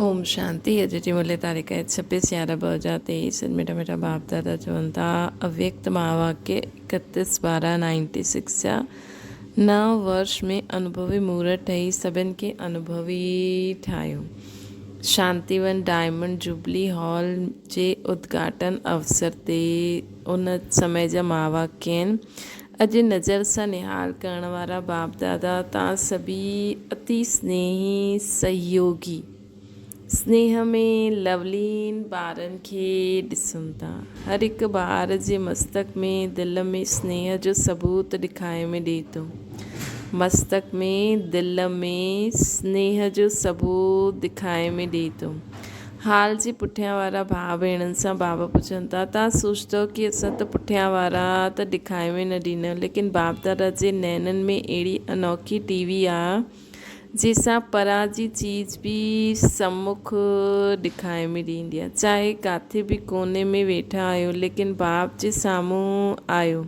اوم شانتي اڄ جي ملي تاريخ آهي 26 11 2023 اڄ مٺا مٺا باپ دادا چون ٿا اويڪت مهاواڪيه 31 12 96 جا نو ورش ۾ انوڀوي مورت ٺهي سڀن کي انوڀوي ٺاهيو شانتي ون ڊائمنڊ جوبلي هال جي ادگهاٽن اوسر تي ان سمي جا مهاواڪيه آهن اڄ نظر سان نهال ڪرڻ وارا باپ دادا تان سڀيئي اتي سنيهي سهيوگي سنيهه ۾ لولين ٻارن کي ڏسن ٿا. هر هڪ ٻار جي مستڪ ۾ دل ۾ سنيهه جو ثبوت ڏکائي ۾ ڏئي ٿو. مستڪ ۾ دل ۾ سنيهه جو ثبوت ڏکائي ۾ ڏئي ٿو. هال جي پٺيان وارا ڀاء ڀيڻن سان بابا پڇن ٿا، تان سوچتو ڪي اسان ته پٺيان وارا ته ڏکائي ۾ نه ڏيندا ليڪن باپ دادا جي نينن ۾ اهڙي انوکي ٽي وي آ جنهن سان پران جي چيز به سمک ڏکائي ۾ ڏيندي آ چاهي ڪاٿي به ڪوني ۾ ويٺا آهيو ليڪن باپ جي سامهون آهيو.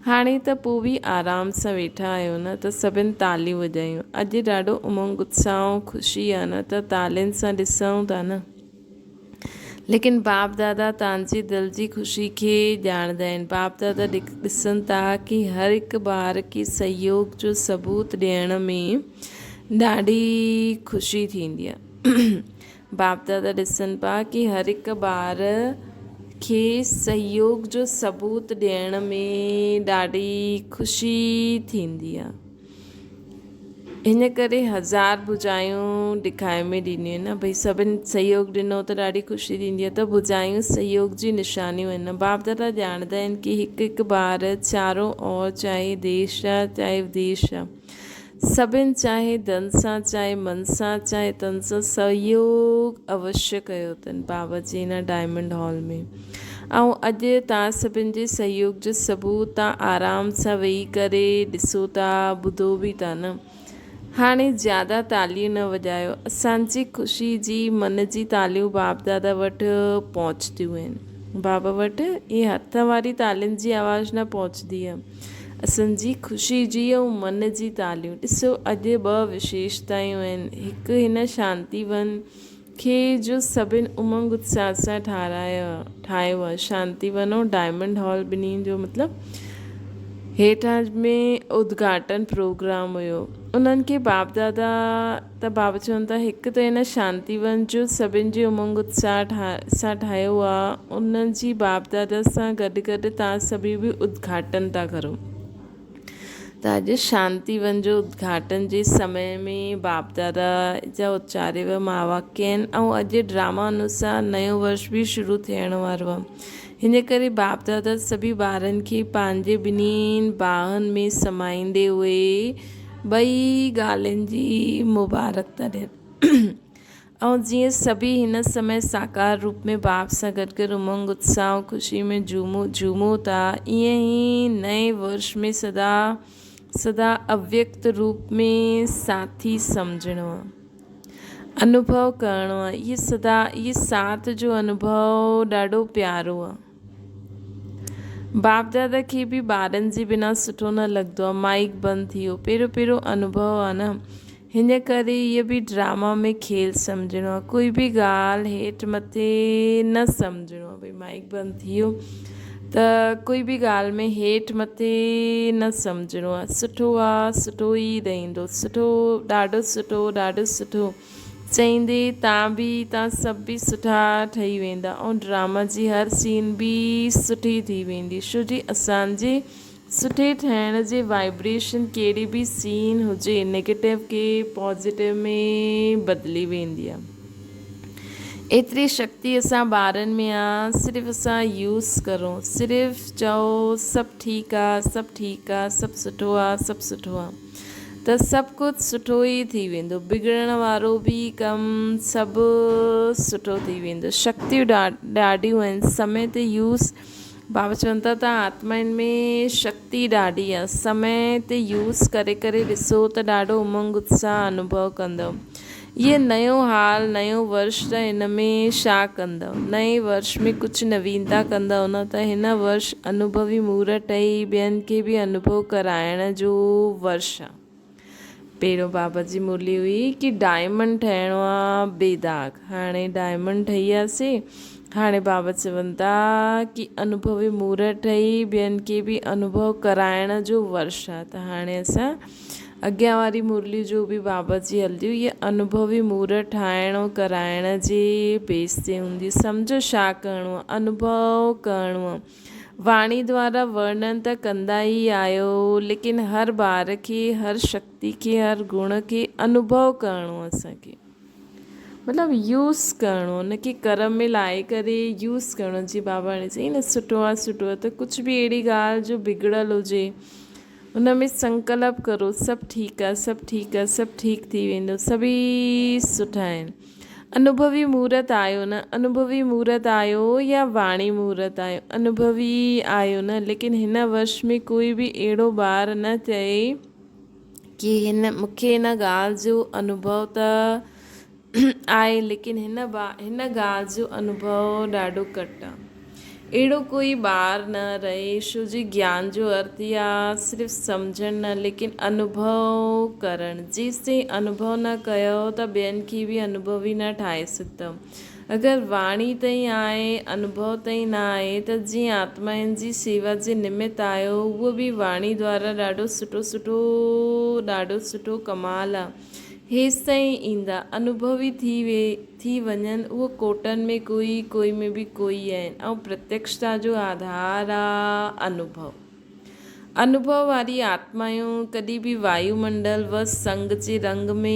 هاڻي ته پوء به آرام سان ويٺا آهيو نه ته سڀن تاليون وڄايون. اڄ ڏاڍو امنگ اتساهه ۽ خوشي آ نه ته تالين سان ڏسون ٿا نه. ليڪن باپ دادا تان جي دل جي خوشي کي ڄاڻندا آهن. باپ دادا ڏسن ٿا ڪي هر هڪ ٻار کي سهيوگ جو ثبوت ڏيڻ ۾ ڏاڍي خوشي ٿيندي آ. باپ دادا ڏسن پيا ڪي هر هڪ ٻار کي سهيوگ جو ثبوت ڏيڻ ۾ ڏاڍي خوشي ٿيندي آ. ان ڪري هزار ڀجايون ڏکائي ۾ ڏنيون آهن ڀئي سڀن سهيوگ ڏنو ته ڏاڍي خوشي ٿيندي آ ته ڀجايون سهيوگ جي نشانيون آهن. باپ دادا ڄاڻندا آهن ڪي هڪ هڪ ٻار چارو اور چاهي ديش جا چاهي وديش جا سڀن چاهي ڌن سان چاهي من سان چاهي تن سان سهيوگ اوشيه ڪيو اٿن بابا جي هن ڊائمنڊ هال ۾ ۽ اڄ توهان سڀن جي سهيوگ جو ثبوت توهان آرام سان ويهي ڪري ڏسو ٿا ٻڌو به ٿا نه هاڻي زياده تاليون نه وڄايو اسان جي خوشي جي من جي تاليون باپ دادا وٽ پهچنديون آهن بابا وٽ اهي هٿ واري تالين جي آواز نه پهچندي آهي اسان جي خوشي جي ۽ من جي تاليون. ڏسو اڄ ٻه وشيشتايون آهن. هڪ هن شانتي ون کي جو سڀن امنگ اتساهه سان ٺارايو ٺاهيو آهي. شانتي ون ۽ ڊائمنڊ هال ٻنهي جو مطلب هيٺان ۾ ادگهاٽن پروگرام هيو. انهن کي باپ دادا ته بابا چون ٿا هڪ ته هن شانتي ون جو سڀن جي امنگ اتساهه سان ٺاهيو آ ان جي باپ دادا سان گڏ گڏ توهان سڀئي به ادگهاٽن ٿا ڪرو ته اڄ شانتي ون جو ادگهاٽن جي سمي ۾ باپ دادا جا اچاريو مهاواڪيه آهن ۽ اڄ ڊراما انوسار نيو ورش به شروع ٿيڻ وارو آ هن ڪري باپ دادا سڀئي ٻارن کي پنهنجي ٻنهين باهن ۾ سمائيندي اهي ٻئي ڳالهين جي مبارڪ ٿا ڏين ۽ جيئن سڀيئي هن سمي ساڪار روپ ۾ باپ سان گڏ گڏ امنگ اتساهه ۽ خوشي ۾ جهومو ٿا ائين ئي نئين ورش ۾ سدا سدا اويڪت روپ ۾ ساٿي سمجهڻو آهي انوڀو ڪرڻو آهي اهي سدا اهي ساٿ جو انوڀو ڏاڍو پيارو آهي. باپ دادا کي به ٻارن جي بنا سٺو نه لڳندو آ مائيڪ بند ٿي ويو پهريون پهريون انوڀو آ نه هن ڪري هيء به ڊراما ۾ کيل سمجهڻو آ ڪوئي به ڳالهه هيٺ مٿي نه سمجهڻو آ ڀئي مائيڪ بند ٿي ويو ته ڪوئي به ڳالهه ۾ هيٺ مٿي نه سمجهڻو آ سٺو آ سٺو ئي رهندو سٺو ڏاڍو سٺو ڏاڍو سٺو چئيندي تان به تان سڀ به سٺا ٺهي ويندا ۽ ڊراما جي هر سين به سٺي ٿي ويندي ڇو جي اسان جي سٺي ٺهڻ جي وائبريشن ڪهڙي به سين هجي نيگيٽو کي پازيٽو ۾ بدلي ويندي آ ايتري شڪتي اسان ٻارن ۾ آ صرف اسان يوز ڪرون صرف چئو سڀ ٺيڪ آ سڀ ٺيڪ آ سڀ سٺو آ سڀ سٺو آ. ته سڀ ڪجهه سٺو ئي ٿي ويندو، بگڙڻ وارو به ڪم سڀ سٺو ٿي ويندو. شڪتيون ڏاڍيون آهن، سمي تي يوز بابا چون ٿا ته آتمائن ۾ شڪتي ڏاڍي آهي، سمي تي يوز ڪري ڪري ڏسو ته ڏاڍو امنگ اتساهه انوڀو ڪندؤ. هيء نيو حال، نيو ورش ته هن ۾ ڇا ڪندؤ؟ نئين ورش ۾ ڪجهه نوينتا ڪندؤ نه ته هن ورش انوڀوي مورت ٺهي ٻين کي به انوڀو ڪرائڻ جو ورش آ. پهريون بابا جي مرلي هئي ڪي ڊائمنڊ ٺهڻو آ بي داغ هاڻي ڊائمنڊ ٺهي وياسي هاڻي بابا چون ٿا ڪي انوڀوي مورت ٺهي ٻين کي به انوڀو ڪرائڻ جو ورش آ ته هاڻي اسان اڳيان واري مرلي جو به بابا جي هلنديون اهي انوڀوي مورت ٺاهڻ ۽ ڪرائڻ جي بيس تي هوندي سمجهو ڇا ڪرڻو آ انوڀو ڪرڻو آ واڻي دوارا ورڻن ته ڪندا ئي آهيو ليڪن هر ٻار کي هر شڪتي کي هر گڻ کي انوڀو ڪرڻو اسان کي مطلب يوز ڪرڻو ان کي ڪرم ۾ لائي ڪري يوز ڪرڻو جي بابا هاڻي چئي نه سٺو آهي سٺو آهي ته ڪجهه به اهڙي ڳالهه جو بگڙيل هجي ان ۾ سنڪلپ ڪرو سڀ ٺيڪ آهي سڀ ٺيڪ آهي سڀ ٺيڪ ٿي ويندو سڀئي سٺا آهن انوڀوي مورت آهيو نه انوڀوي مورت آهيو يا واڻي مورت آهيو انوڀوي آهيو نه ليڪن هن ورش ۾ ڪوئي به اهڙو ٻار نه چئي ڪي هن مون کي هن ڳالهه جو انوڀو ته آهي ليڪن هن هن ڳالهه جو انوڀو ڏاڍو گهٽ آهي اهڙو ڪوئي ٻار نه رهي ڇو جي گيان جو ارٿ يا صرف سمجهڻ نه ليڪن انوڀو ڪرڻ جيستائين انوڀو نه ڪيو ته ٻين کي به انوڀوي نه ٺاهي سگهندؤ اگر واڻي تائين آهي انوڀو تائين نه آهي ته جيئن آتمائن جي سيوا جي نمت آهيو اهو به واڻي دوارا ڏاڍو سٺو سٺو ڏاڍو سٺو ڪمال آ هيستائين ايندا انوڀوي ٿي ٿي وڃن اهو ڪوٽن ۾ ڪوئي ڪوئي ۾ به ڪوئي آهن ۽ پرتيڪشتا جو آڌار آ انوڀو. انوڀو واري آتمايون ڪڏهن به وايو منڊل و سنگ جي رنگ ۾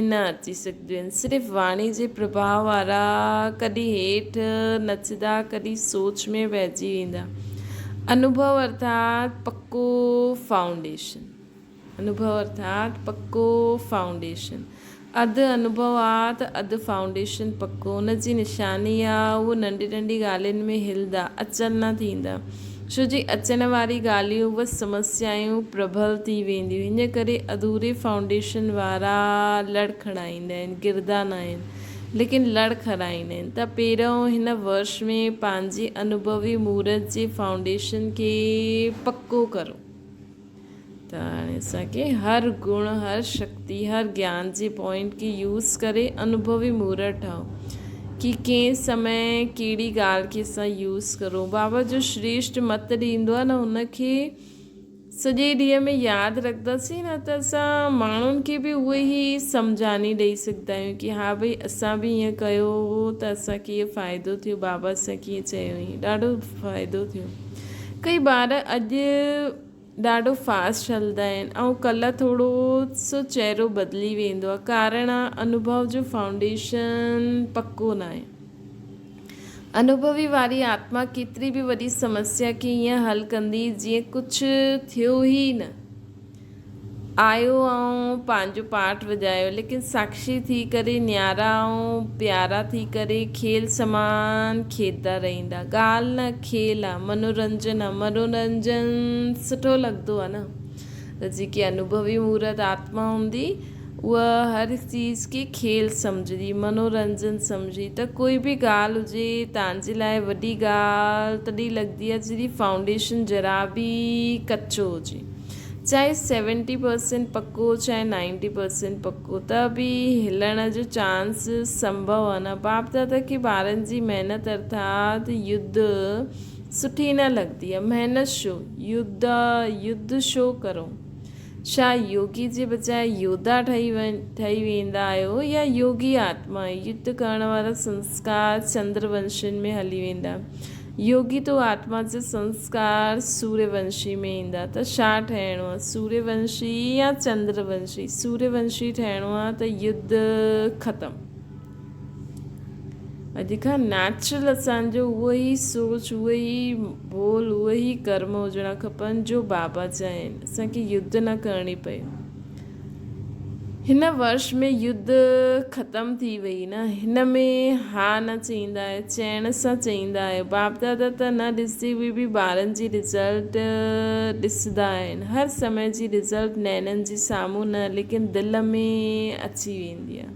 نه اچي سگهنديون آهن صرف واڻي جي پرڀاء وارا ڪڏهن هيٺ نچندا ڪڏهن سوچ ۾ وهجي ويندا. انوڀو ارٿات پڪو فائونڊيشن. انوڀو ارٿات پڪو فائونڊيشن. اڌ انوڀو آ ته اڌ فائونڊيشن پڪو. ان جي نشاني آ اهو ننڍي ننڍي ڳالهين ۾ هلدا، اچل نه ٿيندا. ڇو جي اچڻ واري ڳالهيون و سمسيايون پرڀل ٿي وينديون. ان ڪري اڌوري فائونڊيشن وارا لڙ کڻائيندا آهن، گردا ناهن، ليڪن لڙ کڻائيندا آهن ته پهريون هن ورش ۾ پنهنجي انوڀوي مورت جي فائونڊيشن کي پڪو ڪرو. ته هاڻي اسان کي هر گڻ، هر شڪتي، هر گيان جي پوائنٽ کي يوز ڪري انوڀوي مورت ٺاهو ڪي ڪنهن سمي ڪهڙي ڳالهه کي اسان يوز ڪرون. بابا جو شريشٽ مت ڏيندو آهي نه ان کي سڄي ڏينهن ۾ ياد رکنداسين نه ته اسان ماڻهن کي به اهو ئي سمجهاني ڏئي سگهندا آهيون ڪي ها ڀئي اسان به ائين ڪيو هو ته اسان کي اهو فائدو ٿيو بابا اسان کي ائين چيو هئين ڏاڍو فائدو ٿيو. ڪئي ٻار اڄ ڏاڍو فاسٽ هلندا آهن ۽ ڪلهه ٿورو سو چهرو بدلي ويندو آهي ڪارڻ آهي انوڀو جو فائونڊيشن پڪو ناهي. انوڀوي واري آتما ڪيتري به وڏي سمسيا کي ائين حل ڪندي جيئن ڪجهه ٿيو ئي نه. آيو ۽ پنهنجو پارٽ وڄايو ليڪن ساڪشي ٿي ڪري نيارا ۽ پيارا ٿي ڪري کيل سمان کيڏندا رهندا. ڳالهه نه کيل آ، منورنجن آ، منورنجن سٺو لڳندو آ نه ته جيڪي انوڀوي مورت آتما هوندي اها هر چيز کي کيل سمجهندي، منورنجن سمجهندي ته ڪوئي به ڳالهه هجي تان جي لاء وڏي ڳالهه تڏهن لڳندي آ جڏهن فائونڊيشن ذرا به ڪچو هجي. چاهي سيونٽي پرسينٽ پڪو چاهي نائنٽي پرسينٽ پڪو ته به هلڻ جو چانس سنڀو آ نه باپ دادا کي ٻارن جي محنت ارٿات يڌ سٺي نه لڳندي آ محنت شو يڌ يڌ شو ڪرو ڇا يوگي جي بجاء يوڌا ٺهي ويندا آهيو يا يوگي آتما يڌ ڪرڻ وارا سنسڪار چندر ونشين ۾ هلي ويندا يوگي تو آتما جا سنسڪار سوريه ونشي ۾ ايندا ته ڇا ٺهڻو آ سوريه ونشي يا چندر ونشي سوريه ونشي ٺهڻو آ ته يڌ ختم اڄ کان نيچرل اسان جو اهو ئي سوچ اهو ئي ٻول اهو ئي ڪرم هجڻا کپن جو بابا جا آهن اسان کي يڌ نه ڪرڻي پئي هن ورش ۾ يڌ ختم ٿي وئي نه هن ۾ ها نه چئيندا آهيو چئڻ سان چئيندا آهيو باپ دادا ته نه ڏسندي هئي به ٻارن جي رزلٽ ڏسندا آهن هر سمي جي رزلٽ نينن جي سامهون نه ليڪن دل ۾ اچي ويندي آهي.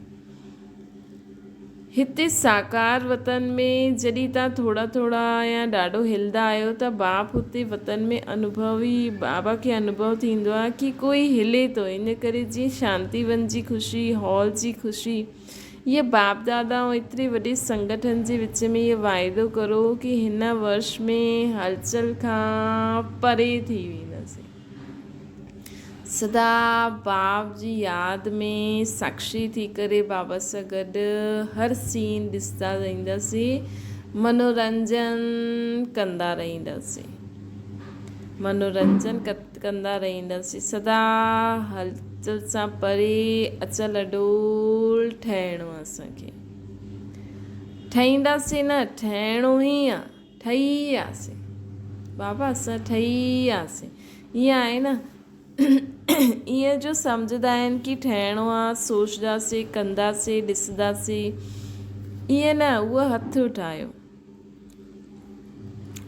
هتي ساڪار وطن ۾ جڏهن توهان ٿورا ٿورا يا ڏاڍو هلندا آهيو ته باپ هتي وطن ۾ انوڀو ئي بابا کي انوڀو ٿيندو آهي ڪي ڪوئي هلي ٿو ان ڪري جيئن شانتي ون جي خوشي هال جي خوشي هيء باپ دادا ۽ ايتري وڏي سنگٺن جي وچ ۾ هيء واعدو ڪرو ڪي هن ورش ۾ هلچل کان پري ٿي وينداسين. سدا باب جي ياد ۾ ساڪشي ٿي ڪري بابا سان گڏ هر سين ڏسندا رهنداسين، منورنجن ڪندا رهنداسين. منورنجن ڪندا رهنداسين. سدا هلچل سان پري اچل اڏول ٺهڻو اسان کي. ٺهينداسين نه، ٺهڻو ئي آ. ٺهي وياسين بابا اسان ٺهي وياسين ائين آهي نه ائين جو سمجهندا آهن ڪي ٺهڻو آ سوچداسين ڪنداسين ڏسنداسين ائين نه اهو هٿ اٺايو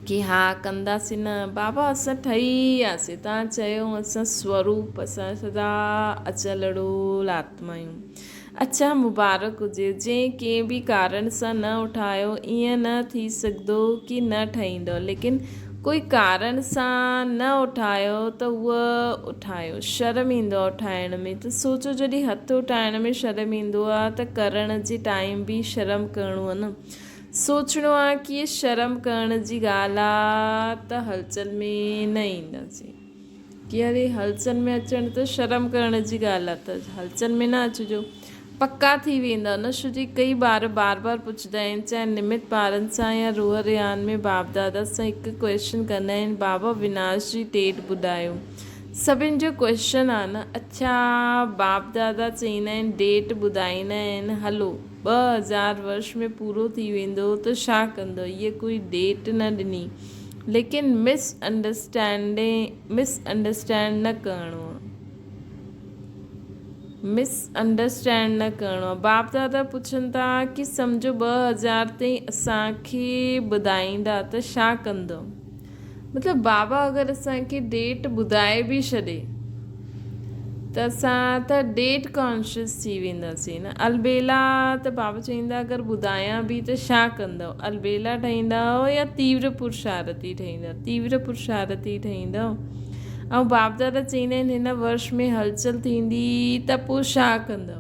ڪي ها ڪنداسين نه بابا اسان ٺهي وياسين تان چيو اسان سوروپ اسان سدا اچلڙول آتما آهيون اڇا مبارڪ هجي جنهن ڪنهن به ڪارڻ سان نه اٺايو ائين نه ٿي سگهندو ڪي نه ٺهيندو ليڪن ڪوئي ڪارڻ سان نه اٺايو ته هوء اٺايو شرم ايندو آ اٺائڻ ۾ ته سوچو جڏهن هٿ اٺائڻ ۾ شرم ايندو آ ته ڪرڻ جي ٽائيم به شرم ڪرڻو آ نه سوچڻو آ ڪي شرم ڪرڻ جي ڳالهه آ ته هلچل ۾ نه اينداسين. ڪي اري هلچل ۾ اچڻ ته شرم ڪرڻ جي ڳالهه آ ته هلچل ۾ نه اچجو پڪا ٿي ويندا نه ڇو جي ڪئي ٻار بار بار پڇندا آهن چاهي نمت ٻارن سان يا روح ريحان ۾ باپ دادا سان هڪ ڪوئسچن ڪندا آهن بابا وناش جي ڊيٽ ٻڌايو سڀن جو ڪوئسچن آ نه اڇا باپ دادا چئيندا آهن ڊيٽ ٻڌائيندا آهن هلو 2000 ورش ۾ پورو ٿي ويندو ته ڇا ڪندو هيء ڪوئي ڊيٽ نه ڏني ليڪن مس انڊرسٽينڊنگ مس انڊرسٽينڊ نه ڪرڻو آ مس انڊرسٽينڊ نه ڪرڻو آ باپ دادا پڇن ٿا ڪي سمجهو 2000 تائين اسان کي ٻڌائيندا ته ڇا ڪندو مطلب بابا اگر اسان کي ڊيٽ ٻڌائي به ڇڏي ته اسان ته ڊيٽ ڪانشس ٿي وينداسين نه البيلا ته بابا چئيندا اگر ٻڌايان به ته ڇا ڪندؤ البيلا ٺهيندؤ يا تيور پرشارتي ٺهيندؤ تيور پرشارتي ٺهيندؤ ۽ باب دادا چئيندا آهن هن ورش ۾ هلچل ٿيندي ته پوء ڇا ڪندؤ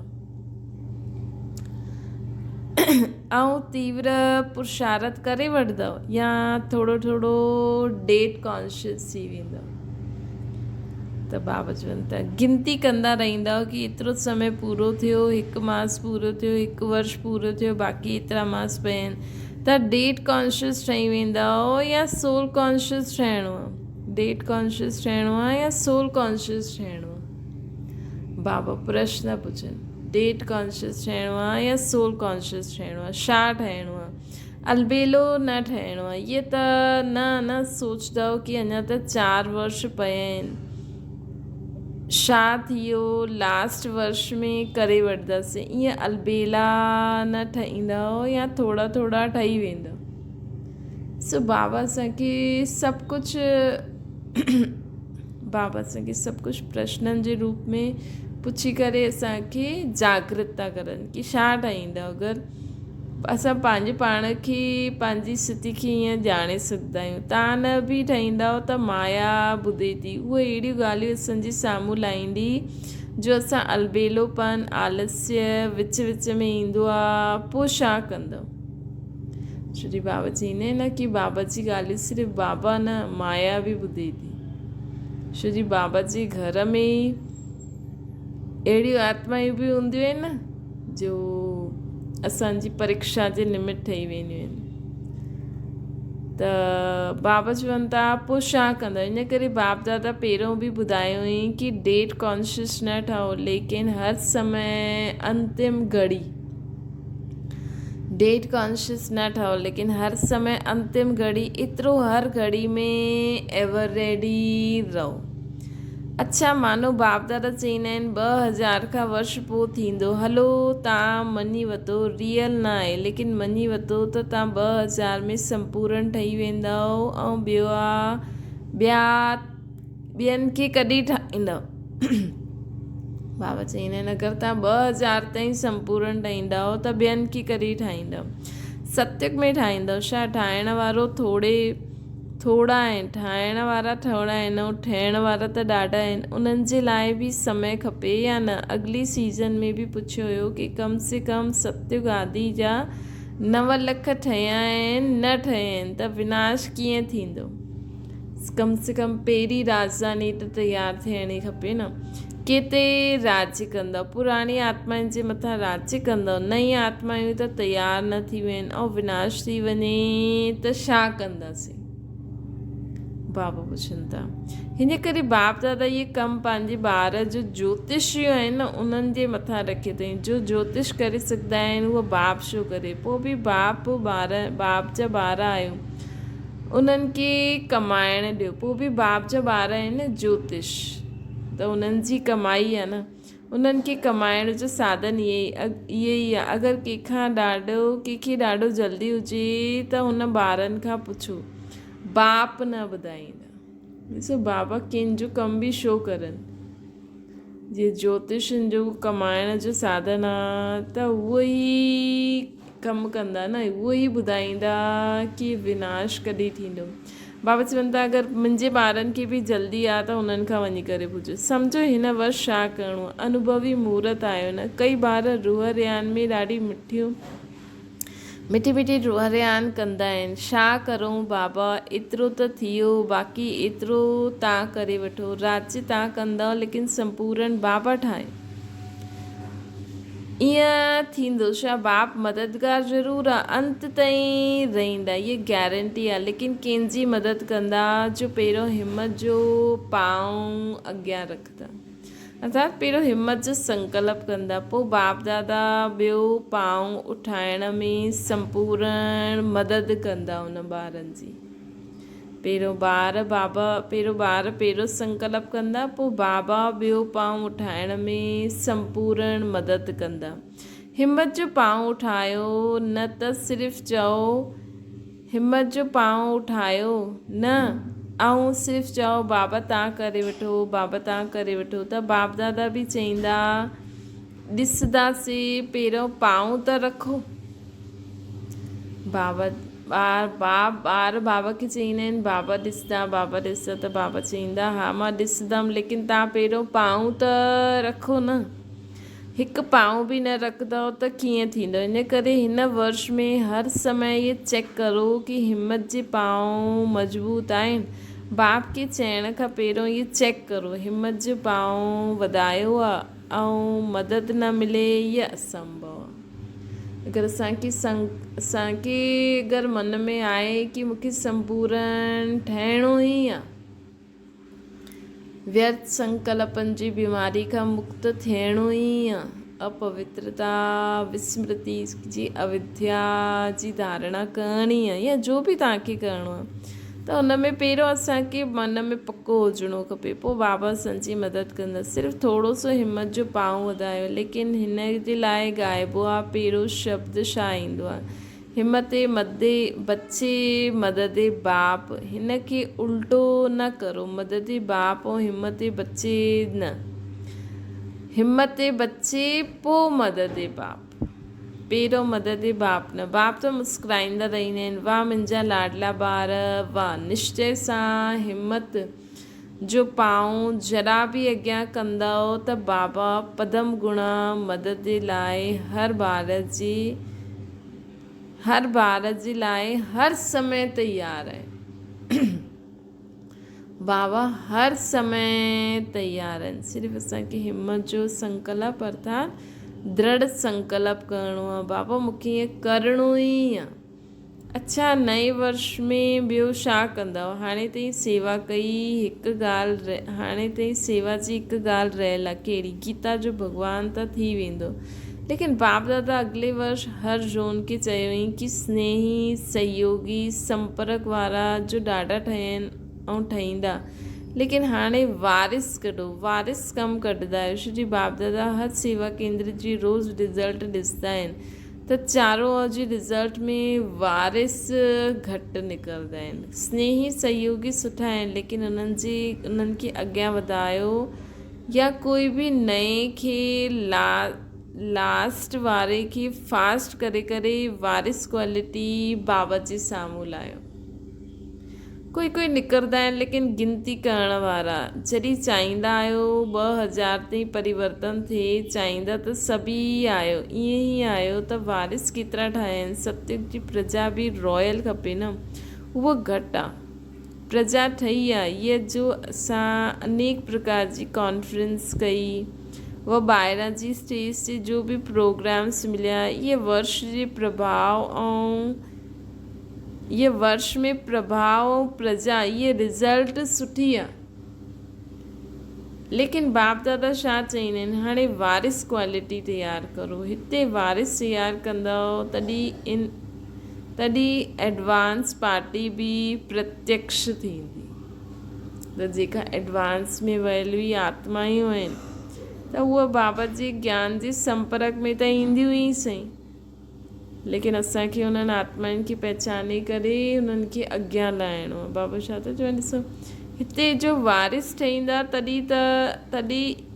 ۽ تيور پرشارت ڪري وٺندؤ يا ٿورو ٿورو ڊيٽ ڪانشس ٿي ويندؤ ته بابا چون ٿا گنتي ڪندا رهندؤ ڪي ايترو سمي پورو ٿيو هڪ ماس پورو ٿيو هڪ ورش پورو ٿيو باقي ايترا ماس پيا آهن ته ڊيٽ ڪانشس ٺهي ويندؤ يا سول ڪانشس ٺهڻو آهي ڊيٽ ڪانشس ٺهڻو آهي يا سول ڪانشس ٺهڻو آهي بابا پرشن پڇن ڊيٽ ڪانشس ٺهڻو آ يا سول ڪانشس ٺهڻو آ ڇا ٺهڻو آ البيلو نه ٺهڻو آ اهي ته نه نه سوچدؤ ڪي اڃا ته چار ورش پيا آهن ڇا ٿي ويو لاسٽ ورش ۾ ڪري وٺنداسين ائين البيلا نه ٺهيندؤ يا ٿورا ٿورا ٺهي ويندؤ سو بابا اسان کي سڀ ڪجهه بابا اسان کي سڀ ڪجهه پرشنن جي روپ ۾ پڇي ڪري اسان کي جاگرت ٿا ڪرن ڪي ڇا ٺاهيندؤ اگر اسان پنهنجي پاڻ کي پنهنجي اسٿتي کي ائين ڄاڻي سگهندا آهيون تان نه به ٺاهيندؤ ته مايا ٻڌي ٿي اهي اهڙيون ڳالهيون اسان جي سامهون لاهيندي جو اسان البيلوپن آلسيه وچ وچ ۾ ايندو آ پوء ڇا ڪندؤ شري بابا چئيندا آهن نه ڪي بابا جي ڳالهيون صرف بابا نه مايا به ٻڌي ٿي ڇو جي بابا جي گهر ۾ ئي اهڙيون آتمائون به هونديون آهن نه جو اسانجي پريکشا جي نمت ٺهي وينديون آهن ته بابا چون ٿا پوء ڇا ڪندو ان ڪري باپ دادا پهريون به ٻڌايو هئين ڪي ڊيٽ ڪانشس نه ٺهو ليڪن هر سمي انتم گهڙي ڊيٽ ڪانشس نه ٺهو ليڪن هر سمي انتم گهڙي ايترو هر گهڙي ۾ ايور ريڊي رهو. اڇا مانو باپ دادا چئيندا آهن 2000 کان ورش پوء ٿيندو هلو تان مڃي وتو ريئل نه آهي ليڪن مڃي وتو ته تان 2000 ۾ سمپورن ٺهي ويندؤ ۽ ٻيو ٻيا ٻين کي ڪڏهن ٺاهيندؤ. بابا چئيندا آهن اگر توهان 2000 تائين سمپورن ٺاهيندؤ ته ٻين کي ڪڏهن ٺاهيندؤ؟ ستيگ ۾ ٺاهيندؤ ڇا؟ ٺاهڻ وارو ٿوڙي ٿوڙا آهن، ٺاهڻ وارا ٿورا آهن ۽ ٺهڻ وارا ته ڏاڍا آهن، انهن جي لاء به سمي کپي يا نه؟ اڳلي سيزن ۾ به پڇيو هيو ڪي ڪم سي ڪم ستيگ آدي جا 9 لک ٺهيا آهن نه ٺهيا آهن ته وناش ڪيئن ٿيندو؟ ڪم سي ڪم پهرين راڄڌاني ته تيار ٿيڻي کپي نه. ڪيتي راڄ ڪندؤ؟ پراڻي آتمائن جي مٿان راڄ ڪندؤ؟ نئين آتمائون ته تيار نه ٿيون آهن ۽ وناش ٿي وڃي ته ڇا ڪنداسين؟ بابا پڇن ٿا. هن ڪري باپ دادا اهي ڪم پنهنجي ٻار جو جوتشيون آهن نه انهن جي مٿان رکي اٿئين. جو جوتش ڪري سگهندا آهن اهو باپ ڇو ڪري؟ پوء به باپ ٻار باپ جا ٻار آهيو. انهن کي ڪمائڻ ڏيو. پوء به باپ جا ٻار آهن نه جوتش ته انهن جي ڪمائي آهي نه. انهن کي ڪمائڻ جو ساڌن اهي ئي آهي. اگر ڪنهن کان ڏاڍو ڪنهن کي ڏاڍو جلدي هجي ته هن ٻارن کان پڇو. باپ نه ٻڌائيندا. ڏسو بابا ڪنهن جو ڪم به ڇو ڪرن. جي جوتشن جو ڪمائڻ جو ساڌن آ ته اهو ئي ڪم ڪندا نه اهو ئي ٻڌائيندا ڪي وناش ڪڏهن ٿيندو. بابا چون ٿا اگر منهنجي ٻارن کي به جلدي آ ته انهن کان وڃي ڪري پڇو. سمجهو هن ورش ڇا ڪرڻو آ. انوڀوي مورت آهيو نه. ڪئي ٻار روح ريان ۾ ڏاڍي مٺيون. مٺي مٺي رهريان ڪندا آهن. ڇا ڪرون بابا ايترو ته ٿيو باقي ايترو تان ڪري وٺو. راڄ تان ڪندؤ ليڪن سمپورن بابا ٺاهيو. ايئن ٿيندو ڇا باپ مددگار ضرور آ انت تائين رهيندا اهي گيرنٽي آ ليڪن ڪنهن جي مدد ڪندا جو پهريون همت جو پانء اڳيان رکندا. ارٿات پهريون همت جو سنڪلپ ڪندا، پوء باپ دادا ٻيو پانء اٺائڻ ۾ سمپورڻ مدد ڪندا ان ٻارن جي. پهريون ٻار بابا پهريون ٻار پهريون سنڪلپ ڪندا، پوء بابا ٻيو پانء اٺائڻ ۾ سمپورڻ مدد ڪندا. همت جو پانء اٺايو نه ته صرف چئو همت جو پانء اٺايو نه ۽ صرف چئو بابا تان ڪري وٺو بابا تان ڪري وٺو ته باپ دادا به چئيندا ڏسنداسي پهريون پانء ته رکو. بابا ٻار باپ ٻار بابا کي چئيندا آهن بابا ڏسندا بابا ڏسندا ته بابا چئيندا ها مان ڏسندم ليڪن تان پهريون پانء ته رکو نه. هڪ پانء به نه رکندؤ ته ڪيئن ٿيندو؟ ان ڪري هن ورش ۾ هر سمي اهي چيڪ ڪرو ڪي همت جي پانء مضبوط آهن؟ باپ کي چئڻ کان پهريون اهي چيڪ ڪرو همت جو پانء وڌايو آ ۽ مدد نه ملي اهي اسنڀو آ. اگر اسان کي اسان کي اگر من ۾ آهي ڪي مون کي سمپورن ٺهڻو ئي آ. ويرٿ سنڪلپن جي بيماري کان مڪت ٿيڻو ئي آ. اپوترتا، وسمرتي جي اوديا جي ڌارڻا ڪرڻي آ يا جو به توهان کي ڪرڻو آ ته ان ۾ پهريون اسان کي من ۾ پڪو هجڻو کپي پوء بابا اسان جي مدد ڪندا. صرف ٿورو سو همت جو پانء وڌايو ليڪن هن جي لاء ڳائبو آ پهريون شبد ڇا ايندو آ همتي مدي بچي مددي باپ هن کي الٽو نه ڪرو مددي باپ ۽ همتي بچي نه همتي بچي پو مددي باپ پهريون مددي باپ نه باپ ته مسڪرائيندا رهندا آهن واه منهنجا لاڏلا ٻار واه نشچي سان همت جو پانء ذرا به اڳيان ڪندؤ ته بابا پدم گڻا مدد جي لاء هر ٻار جي هر ٻار جي لاء هر سمي تيار آهن. بابا هر سمي تيار آهن. صرف اسان کي همت جو سنڪلپ ارٿات درڙ سنڪلپ ڪرڻو آهي. بابا مون کي ائين ڪرڻو ئي آهي. اڇا نئين ورش ۾ ٻيو ڇا ڪندؤ؟ هاڻي تائين سيوا ڪئي هڪ ڳالهه هاڻي تائين سيوا جي هڪ ڳالهه رهيل آ ڪهڙي؟ گيتا جو ڀڳوان ته ٿي ويندو ليڪن باپ دادا اڳلي ورش هر جون کي چيو هئين ڪي سنيهي سهيوگي سمپرڪ وارا جو ڏاڍا ٺهين ۽ ٺهيندا ليڪن هاڻي وارث ڪڍو وارث ڪم ڪڍندا آهيو ڇو جي باپ دادا هر سيوا ڪيندر جي روز رزلٽ ڏسندا آهن ته چارو جي رزلٽ ۾ وارث گهٽ نڪرندا آهن. سنيهي سهيوگي سٺا آهن ليڪن انهن جي انهن کي اڳيان وڌايو يا ڪوئي به نئين کي لاسٽ واري کي فاسٽ ڪري ڪري وارث ڪوالٽي بابا جي سامهون لايو. ڪوئي ڪوئي نڪرندا آهن ليڪن گنتي ڪرڻ وارا جڏهن چاهيندا آهيو 2000 تائين پريورتن ٿئي چاهيندا ته سڀئي آهيو ائين ئي آهيو ته وارث ڪيترا ٺاهيا آهن ستيوگ جي پرجا به رائل کپي نه اهو گهٽ آ پرجا ٺهي آ هيء جو اسان انيڪ پرڪار جي ڪانفرنس ڪئي و ٻاهران جي اسٽيج تي جو به پروگرامس مليا اهي ورش جي پرڀاء ۽ اهي ورش ۾ پرڀاء ۽ پرجا اهي رزلٽ سٺي آ ليڪن باپ دادا ڇا چئيندا آهن هاڻي وارث ڪوالٽي تيار ڪرو هتي وارث تيار ڪندؤ تڏهن ان تڏهن ايڊوانس پارٽي به پرتيڪش ٿيندي ته جيڪا ايڊوانس ۾ ويل هئي آتمائون آهن ته هوء بابا جي گيان جي سمپرڪ ۾ ته اينديون ئي سهي ليڪن اسان کي انهن آتمائن کي پهچاني ڪري انهن کي اڳيان لاهڻو آهي. بابا ڇا ٿو چون ڏسو هتي جو وارث ٺهيندا تڏهن ته تڏهن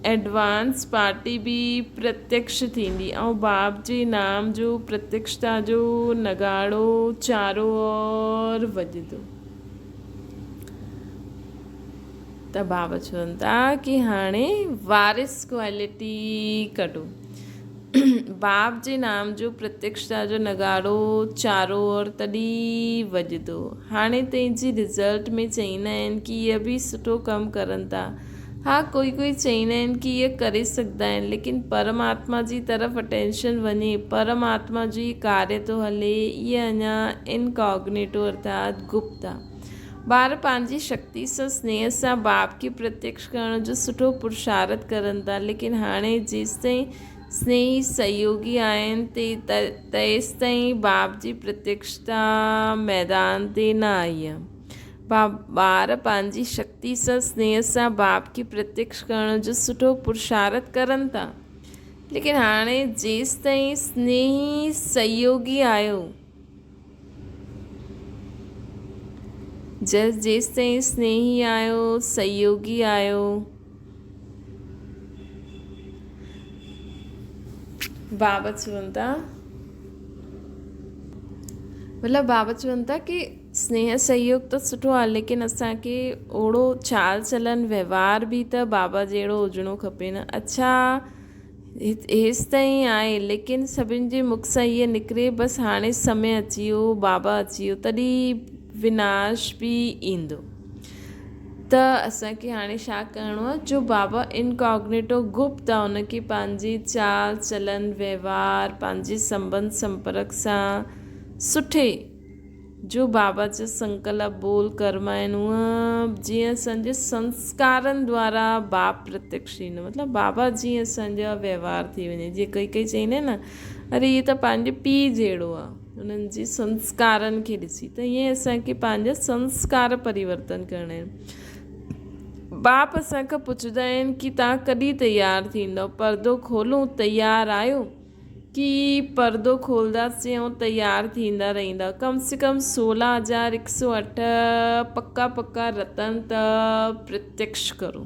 ايڊوانس پارٽي به پرتيڪش ٿيندي ۽ باب جي نام جو پرتيڪشتا جو نگاڙو چارو اور وڄندو. ته بابا چون ٿا ڪي هاڻي وارث ڪوالٽي ڪڍو. باب جي نام جو پرتيڪشتا جو نغارو چارو اور تڏهن وڄندو. هاڻي تنهنجي رزلٽ ۾ چئيندا آهن ڪي اهي به سٺو ڪم ڪرن ٿا. ها ڪوئي ڪوئي چئيندا آهن ڪي اهي ڪري سگهندا آهن ليڪن پرماتما جي طرف اٽينشن وڃي پرماتما جو ئي ڪاريه ٿو هلي اهي اڃا انڪاگنيٽو ارٿات گپت آ. ٻار پنهنجي شڪتي سان سنيهه سان باپ کي پرتيڪش ڪرڻ جو سٺو پرشارٿ ڪرن ٿا، ليڪن هاڻي جيستائين سنيهي سهيوگي آهن تيستائين باپ جي پرتيڪشتا ميدان تي نه آئي آهي. ٻار پنهنجي شڪتي سان سنيهه سان باپ کي پرتيڪش ڪرڻ جو سٺو پرشارٿ ڪرن ٿا، ليڪن هاڻي جيستائين سنيهي سهيوگي آهيو، جس جيستائين سنيهي آهيو، سهيوگي آهيو. بابا چون ٿا مطلب بابا چون ٿا ڪي سنيهه سهيوگ ته سٺو آهي ليڪن اسانکي اوڙو چال چلن وهنوار به ته بابا جهڙو هجڻو کپي نه اڇا هيستائين آهي، ليڪن سڀن جي مک سان هيء نڪري، بس هاڻي سمي اچي ويو، بابا اچي ويو، تڏهن وناش به ايندو. ته اسان کي هاڻي ڇا ڪرڻو آهي، جو بابا انڪاگنيٽو، گپت، آهي، ان کي پنهنجي چال چلن، وهنوار، پنهنجي سنٻنڌ سمپرڪ سان سٺي. جو بابا جا سنڪلپ ٻول ڪرم آهن اهي جيئن اسان جي سنسڪارن دوارا باپ پرتيڪش ٿيندو مطلب بابا جيئن اسان جا وهنوار ٿي وڃي جيئن ڪئي ڪئي چئيندا آهن نه اري هي ته پنهنجي پيء جهڙو آهي انهن جي سنسڪارن کي ڏسي ته ائين اسان کي پنهنجا سنسڪار پريورتن ڪرڻا آهن باپ اسان کان پڇندا آهن ڪي توهان ڪڏهن تيار ٿيندؤ پردو کولون تيار آهيو ڪي پردو کولداسين ۽ تيار ٿيندا رهندا. ڪم سي ڪم 16108 پڪا پڪا رتن ته پرتيڪش ڪرو.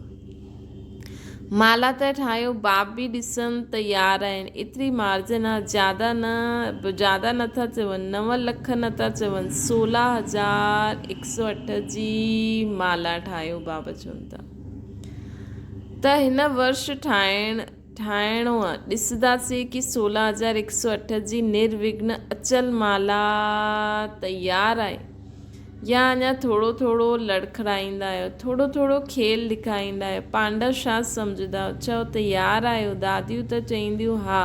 مالا ته ٺاهيو باپ به ڏسن تيار آهن. ايتري مارجن آ زياده نه زياده نه ٿا چون 9 لک نه ٿا چون 16108 جي مالا ٺاهيو بابا چون ٿا ته هن ورش ٺاهڻ ٺاهڻو آ. ڏسنداسين ڪي 16108 جي نروگن اچل مالا تيار آهي يا اڃا ٿورو ٿورو لڙکڙائيندا آهيو، ٿورو ٿورو کيل ڏکائيندا آهيو. پانڊا ڇا سمجهندا؟ چئو تيار آهيو؟ داديون ته چئينديون ها.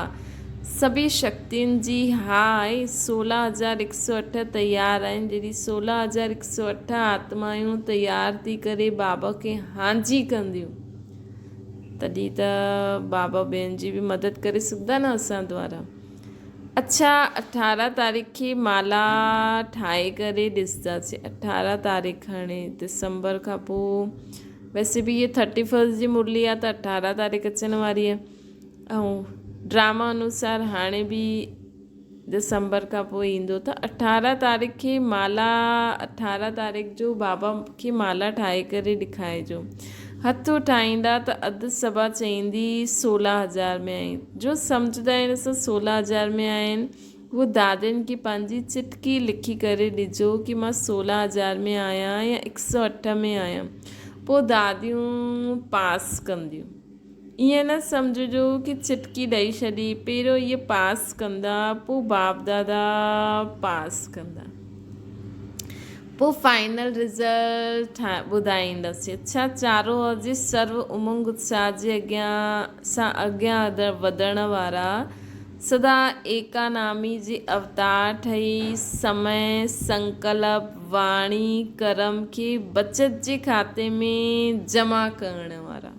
سڀئي شڪتين جي ها آهي. 16108 تيار آهن. جڏهن 16108 آتمائون تيار ٿي ڪري بابا کي هانجي ڪنديون. تڏهن ته بابا ٻين جي به مدد ڪري سگهندا نه اسان دوارا. اڇا اٺارهن تاريخ کي مالا ٺاهي ڪري ڏسنداسين اٺارهن تاريخ هاڻي ڊسمبر کان پوء ويسي به هيء ٿرٽي فرسٽ جي مرلي آهي ته اٺارهن تاريخ اچڻ واري آهي ۽ ڊراما انوسار هاڻي به ڊسمبر کان پوء ايندو ته اٺارهن تاريخ کي مالا اٺارهن تاريخ جو بابا کي مالا ٺاهي ڪري ڏکائجو. هٿ اٺائيندا ته اڌ سڀا چئيندي سولهه هزار ۾ آهين. جو سمجهندا آهن اسان سولهه هزار ۾ آهن اهو دادين کي پنهنجي چٽڪي لکي ڪري ڏجو ڪي مان سولهه هزار ۾ آهيان يا هڪ سؤ اٺ ۾ آهيان. پوء داديون پاس ڪنديون. ائين نه سمجهجو ڪي چٽڪي ڏئي ڇڏي. پهريون اهي پاس ڪندا پوء باپ دادا پاس ڪندا. پوء فائنل رزلٽ ٻڌائيندس. ڇا چارو جي سرو امنگ اتساهه جي اڳيان سان اڳيان وڌڻ وارا سدا ايڪانامي جي اوتار ٺهي سمي، سنڪلپ، واڻي، ڪرم کي بچت جي کاتي ۾ جمع ڪرڻ وارا.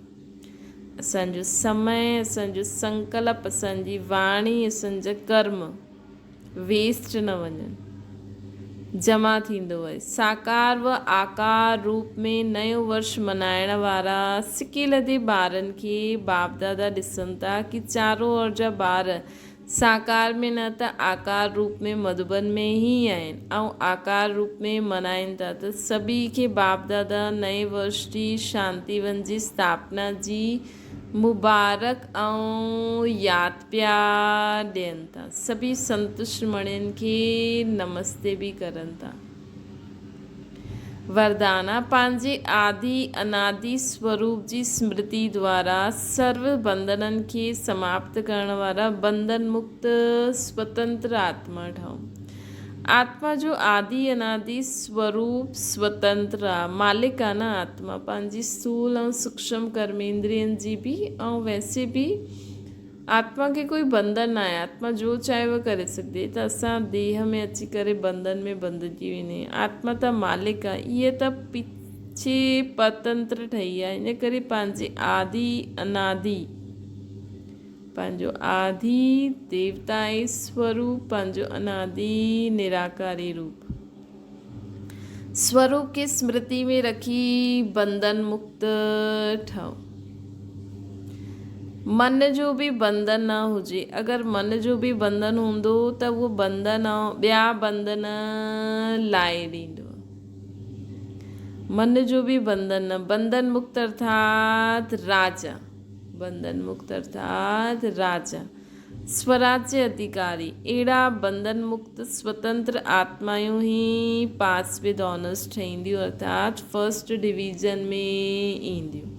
اسان جو سمي، اسان جو سنڪلپ، اسان جي واڻي، اسان جا ڪرم. ويسٽ نه وڃن. جمع ٿيندو وئي. ساڪار و آڪار روپ ۾ نيو ورش منائڻ وارا سڪيلڌي ٻارن کي باپدادا ڏسن ٿا ڪي چارو اور جا ٻار ساڪار ۾ نه ته آڪار روپ ۾ مڌوبن ۾ ئي آهن ۽ آڪار روپ ۾ منائين ٿا ته سڀئي کي باپدادا نئين ورش جي شانتي ون جي اسٿاپنا جي مبارڪ ۽ ياد پيا ڏين ٿا. سڀئي سنتشٽ مڻين کي نمستي به ڪرن ٿا. وردانا، پنهنجي آدي انادي سوروپ جي سمرتي دوارا سرو بنڌنن کي سماپت ڪرڻ وارا بنڌن مڪت سوتنتر آتما ٺهو. آتما جو آدي انادي سوروپ سوتنتر آ، مالڪ آ نه آتما پنهنجي اسٿول ۽ سوڪشم ڪرميندرين جي به ۽ ويسي به آتما کي ڪوئي بنڌن ناهي آتما جو چاهي اهو ڪري سگهندي ته اسان ديهه ۾ اچي ڪري بنڌن ۾ بنڌجي ويندا آهيون آتما ته مالڪ آ اهي ته پڇي پرتنتر ٺهي آ ان ڪري پنهنجي آدي انادي پنهنجو آدي ديوتائي سوروپ، پنهنجو انادي نراڪاري روپ. سوروپ کي سمرتي ۾ رکي بنڌن مڪت ٺهو. من جو به بنڌن نه هجي. اگر من جو به بنڌن هوندو ته اهو بنڌن ٻيا بنڌن لائي ڏيندو. من جو به بنڌن نه. بنڌن مڪت ارٿات راجا. بنڌن مڪت ارٿات راجا، سوراجيه اڌيڪاري، اهڙا بنڌن مڪت سوتنتر آتمايون ئي پاس ود آنرس ٺهينديون ارٿات فرسٽ ڊويزن ۾ اينديون.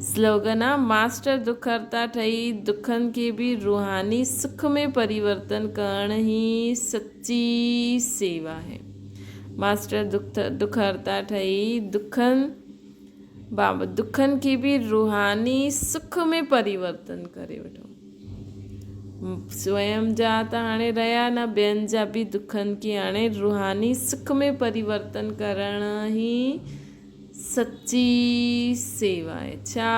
سلوگن آ، ماسٽر دکهرتا ٺهي دکن کي به روحاني سک ۾ پريورتن ڪرڻ ئي سچي سيوا آهي. ماسٽر دکهرتا ٺهي دکن. بابت دکن کي به روحاني سک ۾ پريورتن ڪري وٺو. سويم جا ته هاڻي رهيا نه ٻين جا به دکن کي هاڻي روحاني سک ۾ پريورتن ڪرڻ ئي سچي سيوا آهي. ڇا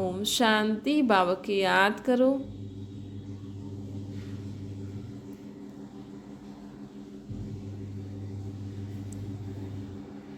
اوم شانتي بابا کي ياد ڪرو.